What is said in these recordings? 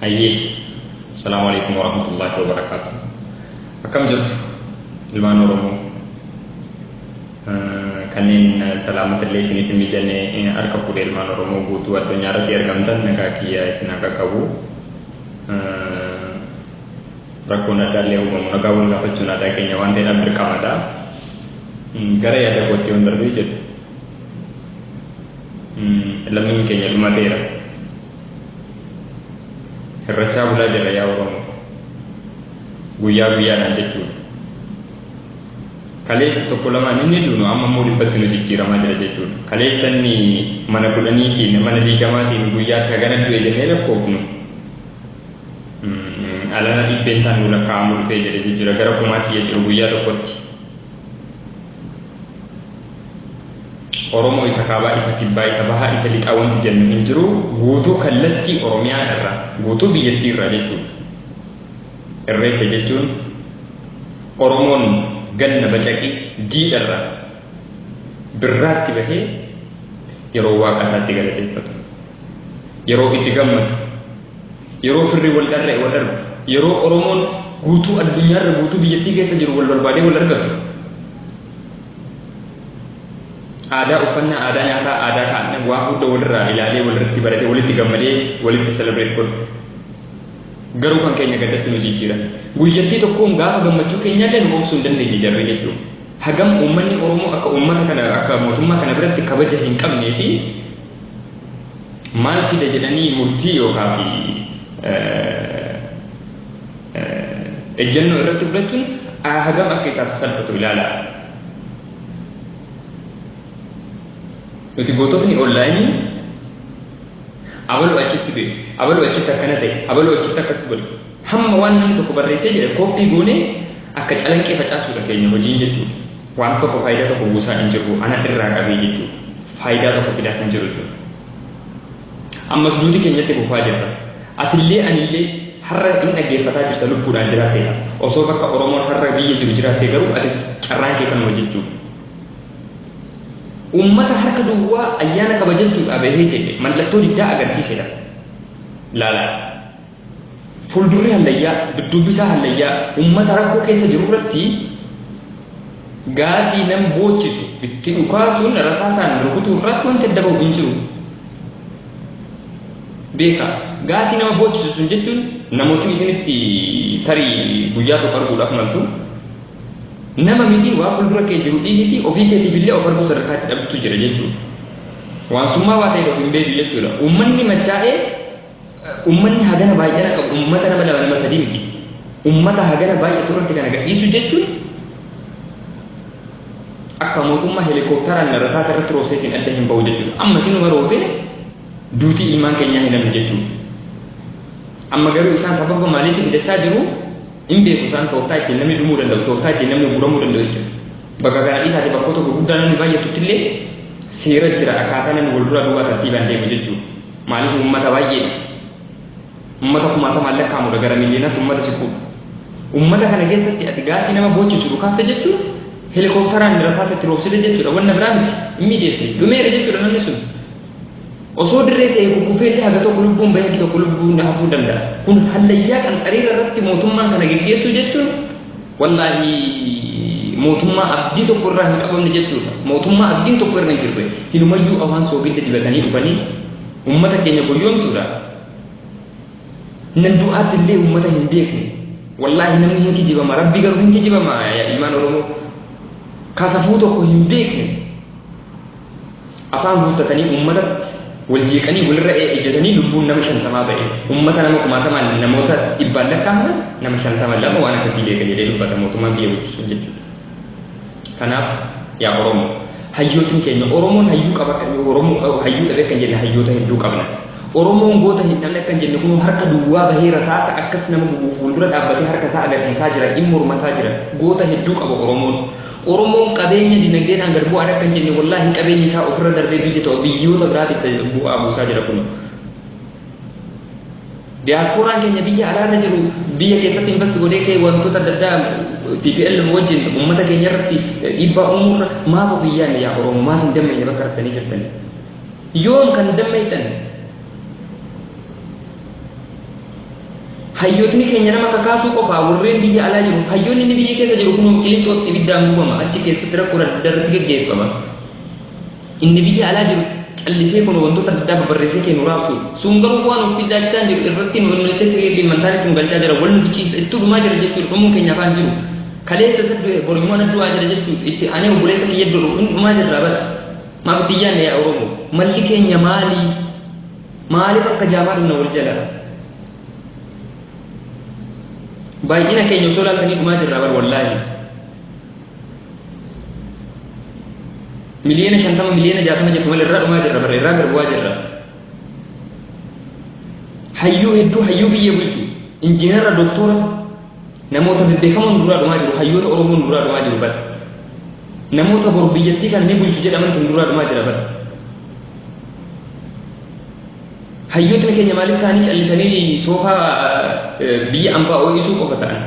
Hayyee. Assalaamu alaikum warahmatullahi wabarakaatuh. Akkam jirtu ilmaan Oromoo? Kanneen salaamata illee isiniif hin mijanne harka fuudhee ilmaan Oromoo guutuu addunyaa irratti argamtan nagaa kiyya isin haa qaqqabu. Rakkoon adda illee uumamu nagaa wal gaafachuun aadaa keenya waan ta'eedhaaf dirqamadha. Gara yaada kootti yoon darbee jedhu lammiin keenya dhumateera. Hirrachaa bulaa jirra yaa Oromoo. Guyyaa guyyaadhaan jechuudha. Kaleessa tokko lamaan inni duunu amma immoo dhibbatti nu jijjiiramaa jira jechuudha. Kaleessa inni mana kudhaniitiin mana digdamaatiin guyyaatti hagana du'e jennee lakkoofnu alana dhibbeentaan nu lakkaa'amuu dhufee jira jechuudha. Gara kumaatti jechuudha guyyaa tokkotti. Oromoo isa kaabaa, isa kibbaa, isa bahaa, isa lixaa wanti jennu hin jiru. Guutuu kallattii Oromiyaa irraa, guutuu biyyattii irraa jechuudha. Irreecha jechuun Oromoon ganna bacaqii jiidharraa birraatti bahee yeroo waaqa isaatti galateeffatu, yeroo itti gammadu, yeroo firri wal dharra'e wal argu, yeroo Oromoon guutuu addunyaarra guutuu biyyattii keessa jiru wal barbaadee wal argatu. Aadaa uffannaa, aadaa nyaataa, aadaa kaa'annaa waa hunda walirraa ilaalee walirratti baratee walitti gammadee walitti celebrate godhu. Garuu kan keenya gaddatti nu jijjiiran. Guyyattii tokkoon gaafa gammachuu keenyaallee nu obsuu hin dandeenye jarri jechuudha. Hagam uummanni Oromoo akka uummata kana akka mootummaa kana biratti kabaja hin qabnee fi maal fida jedhanii murtii yookaan fi ejjennoo irratti fudhachuun hagam akka isaaf salphatu ilaalaa. Nuti goototni onlaayinii abaluu achitti du'e, abaluu achitti akkana ta'e, abaluu achitti akkas godhe. Hamma waan namni tokko barreessee jedhe kooppii goonee akka calanqee facaasuudha keenya hojiin jechuudha. Waan tokko faayidaa tokko buusaa hin jirru ana irraa qabee jechuudha. Faayidaa tokko fidaa hin jiru jechuudha. Ammas duuti keenyatti fufaa jirra. Atillee anillee har'a hin dhaggeeffataa jirta lubbuudhaan jiraatteeta. Osoo bakka Oromoon har'a biyya jiru jiraattee garuu atis carraan kee kanuma jechuudha. Uummata harka duwwaa ayyaana kabajachuudhaa bahee jedhe mallattoo diddaa agarsiisedha. Laalaa. Fuuldurri hallayyaa, dudduubbi isaa hallayyaa, uummata rakkoo keessa jiru irratti gaasii nam boochisu itti dhukaasuun rasaasaan rukutuu irratti wanti adda bahu hin jiru. Beekaa, gaasii nama boochisu sun jechuun namootni isinitti tarii guyyaa tokko arguudhaaf maltu. Nama miti waa fuuldura kee jiru dhiisiti ofii keetiif illee of arguu sadarkaa itti dhabdutu jira jechuudha. Waan summaa waa ta'eef of hin beeku jechuudha. Uummanni machaa'ee uummanni hagana baay'ina qabu uummata nama lama nama sadii miti. Uummata hagana baay'atu irratti kana gadhiisuu jechuun akka mootummaa heelikooptaraan rasaasa irratti roobseetiin adda hin bahu jechuudha. Amma sinuma roobee duutii ilmaan keenyaa hin hafne jechuudha. Amma garuu isaan sababa maaliitiif hidhachaa jiru? Hin beeku isaan tooftaa ittiin namni dhumuu danda'u, tooftaa ittiin namni guramuu danda'u jechuudha. Bakka kana dhiisaati bakkoota gurguddaa namni baay'atutti illee seera jira akkaataa namni wal duraa duubaa tartiibaan deemu jechuudha. Maaliif uummata baay'eedha. Uummata kumaatamaan lakkaa'amudha gara miliyonaatti uummata siquudha. Uummata kana keessatti ati gaasii nama boochisu dhukaafte jechuun helikoophtaraan rasaasa itti roobsite jechuudha. Wanna biraa miti. Immediately dhumeera jechuudha namni sun. Osoo dirree ta'ee kukkufee illee haga tokko lubbuun bahee hagi tokko lubbuun hafuu danda'a. Kun hallayyaa qanxariira irratti mootummaan kana geggeessuu jechuun wallaahi mootummaa abdii tokko irraa hin qabamne jechuudha. Mootummaa abdiin tokko irra hin jirre hinumayyuu afaan soogidda dibatanii dhufanii uummata keenya goyyoomsuudha. Nan du'aatti illee uummata hin beekne. Wallaahi namni hin kijibama. Rabbi garuu hin kijibama yaa ilmaan Oromoo. Kasafuu tokko hin beekne. Afaan guuttatanii uummatatti wal jeeqanii walirra ejjetanii lubbuun nama shantamaa ba'e. Uummata nama kumaatamaan namoota dhibbaan lakkaa'aman nama shantama lama waan akkasii beeka jedhee dubbata mootummaan biyya bulchu sun jechuudha. Kanaaf yaa Oromoo hayyootni keenya Oromoon hayyuu qaba akka Oromoo hayyuu dhabe akka hin jenne hayyoota hedduu qabna. Oromoon goota hin dhabne akka hin jenne kunoo harka duwwaa bahee rasaasa akkas nama gubu fuuldura dhaabbatee harka isaa agarsiisaa jira in mormataa jira. Goota hedduu qaba Oromoon. Oromoon qabeenya dinagdeedhaan gad bu'aadha akka hin jenne wallaahi qabeenyi isaa ofirra darbee biyya ta'u biyyoota biraatiif bu'aa buusaa jira kunoo. Diyaaspooraan keenya biyya alaarra jiru biyya keessatti invest godhee kee wantoota adda addaa TPL wajjin uummata keenya irratti dhiibbaa uumuurra maaf of hin yaadne yaa Oromoo maaf hin dammaqne bakka raftanii jirtanii. Yoom kan dammaqxan? Hayyootni keenya nama kakaasuu qofaa warreen biyya alaa jiru, hayyoonni inni biyya keessa jiru kunuu Qilinxootti ibiddaan gubama, achi keessatti rakkoo adda addaa irratti geggeeffama. Inni biyya alaa jiru callisee kun wantoota adda addaa babarreessee kee nu raabsu. Sun garuu bu'aa nuuf fidaachaa hin jiru, irratti nu unnecessarily mentality nu galchaa jira, wal nu ficiisa, ittuu dhumaa jira jechuudha, dhumuun keenya afaan jiru. Kaleessa isa du'e, bor immoo ana du'aa jira jechuudha, itti aanee obboleessa kiyya du'u, hin dhumaa jirra bara. Maaf itti yaadne yaa Oromoo? Malli keenya maali? Maaliif akka jaamaa dhumna wal jala? Baay'ina keenya osoo ilaaltanii dhumaa jirra bar wallaahi. 50 miliyoona 60 miliyoona jettu malee irraa dhumaa jirra bar, irraa garbu'aa jirra. Hayyuu hedduu, hayyuu biyya bulchu, injiinara, doktora, namoota bebbeekamoon duraa dhumaa jiru, hayyoota Oromoon duraa dhumaa jiru bar. Namoota bor biyyattii kana ni bulchu jedhamantu duraa dhumaa jira bar. Hayyootni keenya maaliif ta'anii callisanii soofaa biyya ambaa ho'isuu qofa ta'an?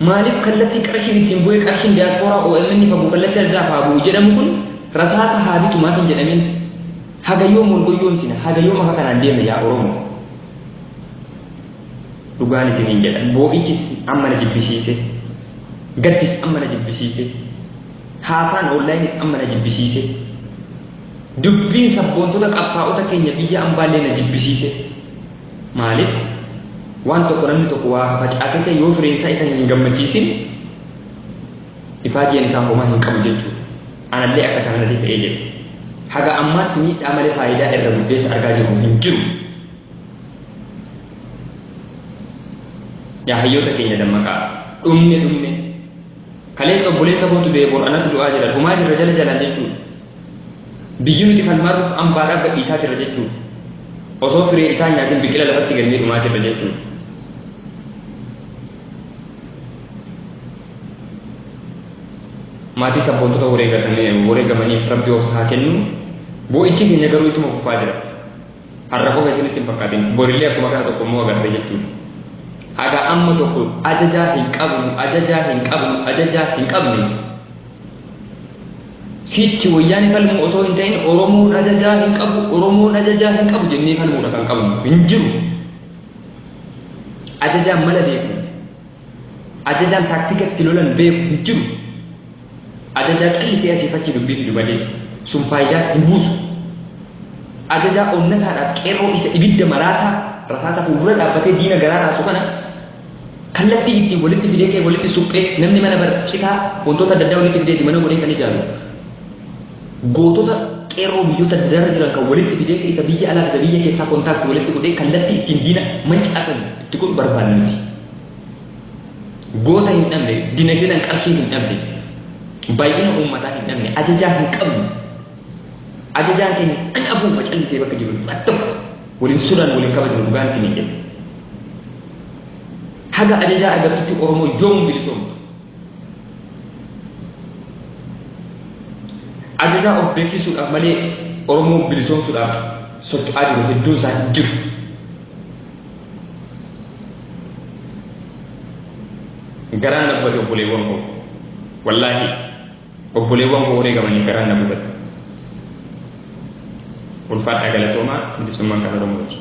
Maaliif kallattii qarshiin ittiin bu'ee, qarshiin diyaaspooraa OMN fagoo kallattii adda addaa haa bu'u jedhamu kun rasaasa haa bitu maaf hin jedhamin? Haga yoom wal goyyoomsina? Haga yoom akka kanaan deemna yaa Oromoo? Dhugaan isiniin jedha. Boo'ichis amma na jibbisiise. Gaddis amma na jibbisiise. Haasaan onlaayinis amma na jibbisiise. Dubbiin sabboontota qabsaa'ota keenya biyya ambaallee na jibbisiise. Maaliif? Waan tokko namni tokko waa facaasee ta'e yoo fireensaa isa hin gammachiisin ifaajeen isaa homaa hin qabu jechuudha. Anallee akka sanatti ta'ee jira. Haga ammaatti miidhaa malee faayidaa irra guddeessa argaa jirru hin jiru. Yaa hayyoota keenya, dammaqaa. Dhumne, dhumne. Kaleessa obboleessa kootu du'e, bor anatu du'aa jira. Dhumaa jirra jala jalaan jechuudha. Biyyi nuti falmaarruuf ambaadhaaf gadhiisaa jirra jechuudha. Osoo firee isaa nyaatin biqila lafatti gannee dhumaa jirra jechuudha. Maatii sabboontota wareegamaniif Rabbi obsa haa kennu. Boo'ichi keenya garuu ittuma fufaa jira. Har'a qofa isinitti hin fakkaatin. Borillee akkuma kana tokko immoo agarre jechuudha. Haga amma tokko ajajaa hin qabnu, ajajaa hin qabnu, ajajaa hin qabnu. Sichi Wayyaanee falmuu osoo hin ta'in Oromoon ajajaa hin qabu, Oromoon ajajaa hin qabu jennee falmuudha kan qabnu. Hin jiru. Ajajaan mala beeku. Ajajaan taaktika itti lolan beeku hin jiru. Ajajaa callisee asiif achi dubbii fidu malee sun faayidaa hin buusu. Ajajaa onnataadhaaf qeerroo isa ibidda maraataa rasaasa fuuldura dhaabbatee diina garaa raasu kana kallattii ittiin walitti fidee kee walitti suphee, namni mana bar citaa wantoota adda addaa walitti fidee mana godhee kan ijaaru. Gootota qeerroo biyyoota adda addaa jiran kan walitti fidee isa biyya alaa isa biyya keessaa contact walitti godhee kallattii ittiin diina mancaasan itti godhu barbaanna nuti. Goota hin dhabne, dinagdeedhaan qarshii hin dhabne, baay'ina uummataa hin dhabne, ajajaa hin qabnu. Ajajaan keenya an afuufa callisee bakka jiru tokko waliin sodaan waliin kabajnu, dhugaan isinii kenna. Haga ajajaa argattutti Oromoo yoomuu bilisoomtu. Ajajaa of beeksisuudhaaf malee Oromoo bilisoomsuudhaaf socho'aa jiru hedduun isaa hin jiru. Garaan na gubate, obboleewwan koo. Wallaahi, obboleewwan koo wareegamanii garaan na gubate. Ulfaadhaa, galatoomaa, bilisummaan kan Oromooti.